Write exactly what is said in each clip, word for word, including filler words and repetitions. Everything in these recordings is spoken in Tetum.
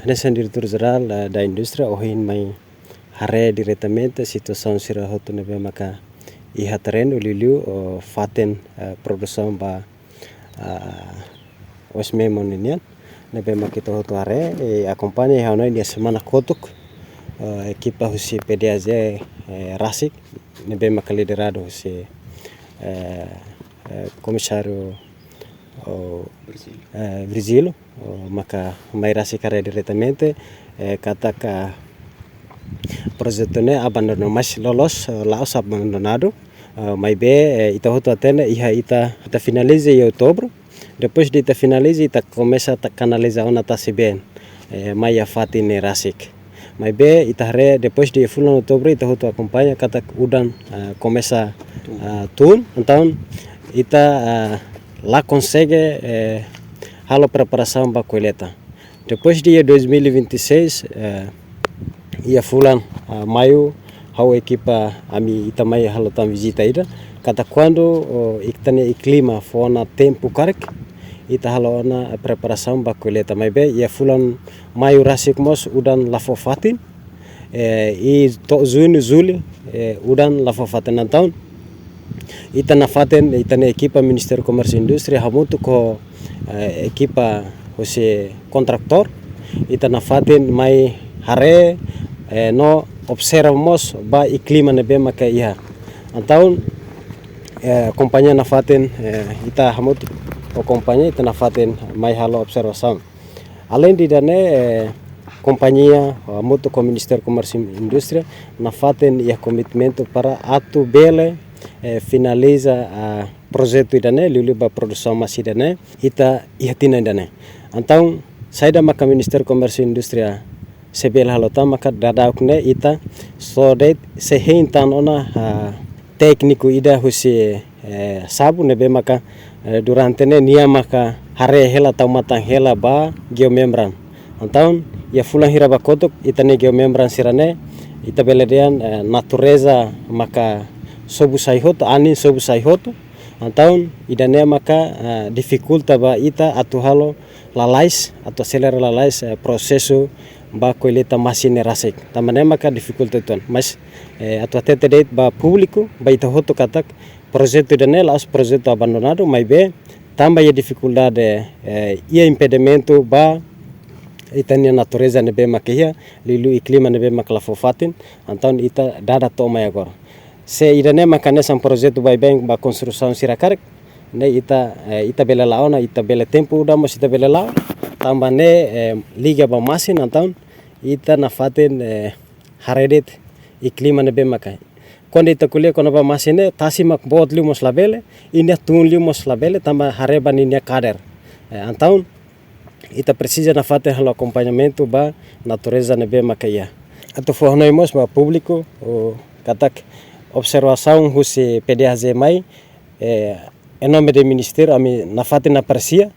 Hanesan Diretór Jerál, eh, da Indústria, ohin mai haree diretamente situasaun sira hotu ne'ebé maka iha terrenu, liuliu, oh, fatin, eh, produsaun ba, ah, Oesmemo ninian, ne'ebé maka ita hotu haree, eh, akompaña iha ona iha semana kotuk, eh, ekipa husi P D A G, eh, rasik, ne'ebé maka lideradu husi, eh, eh, Komisáriu, oh, Virgílio. Eh, Virgílio, oh, maka mai rasik haree diretamente, eh, katak projetu ne'e abandonadu, mas loloos, eh, la'ós abandonadu, eh, maibé, eh, ita hotu hatene, iha ita, ita finaliza iha Outubru, depois de ita finaliza, ita komesa atu kanaliza ona tasi-been, eh, mai iha fatin ne'e rasik. Maibé, ita haree, depois de fulan Outubru, ita hotu akompaña katak udan, ah, komesa, ah, tun. Entaun, ita, ah, la konsege, eh, halo preparasaun ba kolleita. Depois de iha dois mil e vinte e seis, eh, iha fulan, ah, Maiu, ha'u ekipa ami ita mai halo tan vizita ida. Katak kuandu, oh, ita-nia klima fó ona tempu karik, ita halo ona preparasaun ba kolleita. Maibé, iha fulan Maiu rasik mós udan la fó fatin, eh, i to'o Junu, Jullu, eh, udan la fó fatin. Entaun, ita nafatin, ita-nia ekipa Ministériu Komérsiu Indústria hamutuk ho, eh, ekipa husi kontratór, ita nafatin mai haree, eh, no observa mós ba klima ne'ebé maka iha. Entaun, eh, kompañia nafatin, eh, ita hamutuk ho kompañia, ita nafatin mai halo observasaun. Além de ida-ne'e, eh, kompañia, eh, hamutuk ho Ministériu Komérsiu Indústria, nafatin iha komitmentu para atu bele, eh, finaliza, ah, projetu ida-ne'e, liuliu ba produsaun masin ida-ne'e, ita iha tinan ida-ne'e. Entaun, saida maka Ministériu Komérsiu Indústria sei bele halo tan maka daudauk ne'e ita sei de'it, sei hein tan ona, ah, tékniku ida husi, eh, SABU ne'ebé maka, eh, durante ne'e nia maka haree hela, tau matan hela ba geomembran. Entaun, iha fulan hira ba kotuk, ita-nia geomembran sira-ne'e, ita bele dehan, eh, natureza maka sobu sai hotu, anin sobu sai hotu. Entaun, ida-ne'e maka, eh, difikulta ba ita atu halo lalais, atu aselera lalais, eh, prosesu ba kolleita masin ne'e rasik. Tanba ne'e maka difikulta uitoan. Mas, eh, atu hatete de'it ba públiku, ba ita hotu katak, projetu ida-ne'e la'ós projetu abandonadu, maibé tanba iha difikuldade, eh, iha impedimentu ba ita-nia natureza ne'ebé maka iha, liuliu klima ne'ebé maka la fó fatin, entaun ita dada to'o mai agora. Se ida-ne'e maka hanesan projetu baibain ba konstrusaun sira karik, ne'e ita, eh, ita bele la'o ona, ita bele tempu udan mós ita bele la'o, tanba ne'e, eh, liga ba masin, entaun ita nafatin, eh, haree de'it klima ne'ebé maka. Kuandu ita ko'alia kona-ba masin ne'e, tasi mak boot liu mós labele, i nia tun liu mós labele, tanba haree ba ninia kader. Eh, entaun, ita presiza nafatin halo akompañamentu ba natureza ne'ebé maka iha. Atu fó hanoin mós ba públiku, oh, katak observasaun husi P D A G mai, eh, em nome do Ministério, ami nafatin apresia,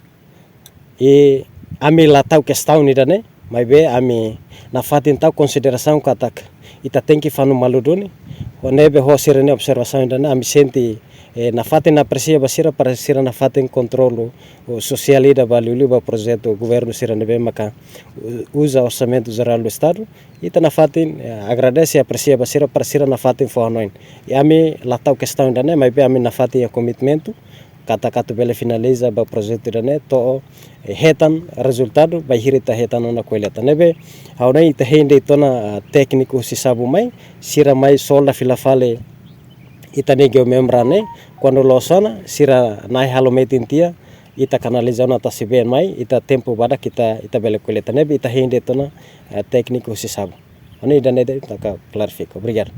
i ami la tau kestaun ida-ne'e, maibé ami nafatin tau konsiderasaun katak ita tenke fanu malu duni, ho ne'ebé ho sira-nia observasaun ida-ne'e, ami sente, eh, nafatin apresia ba sira para sira nafatin kontrolu, oh, sosiál ida ba liuliu ba projetu governu sira ne'ebé maka, uh, uza Orsamentu Jerál do Estadu, ita nafatin, eh, agradese, apresia ba sira para sira nafatin fó hanoin. I ami la tau kestaun ida-ne'e, maibé ami nafatin iha komitmentu, katak atu bele finaliza ba projetu ida-ne'e to'o, eh, hetan rezultadu, bainhira ita hetan ona kolleita. Ne'ebé, ha'u hanoin ita hein de'it ona, ah, tékniku husi SABU mai, sira mai solda fila fali ita-nia geomembran ne'e, kuandu loos ona, sira na'i halo metin tiha, ita kanaliza ona tasi-been mai, ita tempu badak ita, ita bele kolleita. Ne'ebé ita hein de'it ona, eh, tékniku husi SABU. Ha'u hanoin ida-ne'e de'it ita klarifika. Obrigadu.